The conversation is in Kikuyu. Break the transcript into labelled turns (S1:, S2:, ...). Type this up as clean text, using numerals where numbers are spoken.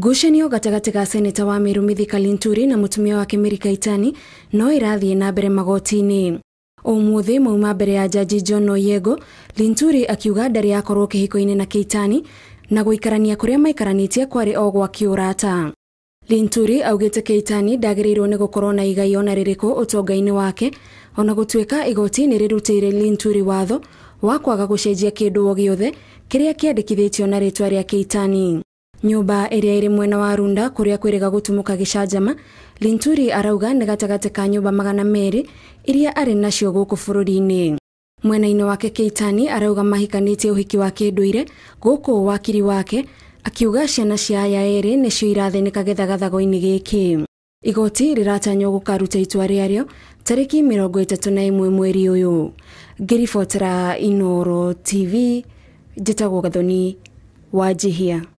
S1: Ngucanio gatagatĩ ga seneta wa Meru Mithika Linturi na mũtumia wake Mary Kaitani no ĩrathiĩ na mbere magoti-inĩ. Ũmũthĩ mauma mbere ya jaji John Oyego, Linturi akiuga ndarĩ akorwo kĩhiko-inĩ na Keitani na gũikarania kũrĩa maikaranĩtie kwarĩ o gwa kĩũrata. Linturi augĩte Keitani ndagĩrĩirwo nĩ gũkorwo na igai ona rĩrĩkũ ũtonga-inĩ wake, ona gũtuĩka igoti nĩ rĩrutĩire Linturi watho wa kwaga gũcenjia kĩndũ o gĩothe kĩrĩa kĩandĩkithĩtio na rĩtwa rĩa Keitani. Nyũmba ĩrĩa ĩrĩ mwena wa Runda kũrĩa kwĩrĩga gũtumũka gĩcanjama, Linturi arauga nĩ gatagatĩ ka nyũmba 200 iria arĩ nacio gũkũ bũrũri-inĩ. Mwena-inĩ wake Keitani arauga mahikanĩtie ũhiki wa kĩndũire gũkũ wakiri wake akiuga ciana cia aya erĩ nĩcio irathĩnĩka gĩthagathago-inĩ gĩkĩ. Igoti rĩratanywo gũkaruta itua rĩarĩo tarĩki 31 mweri ũyũ. Ngĩribotera Inooro TV, njĩtagwo Gathoni Wanjihia.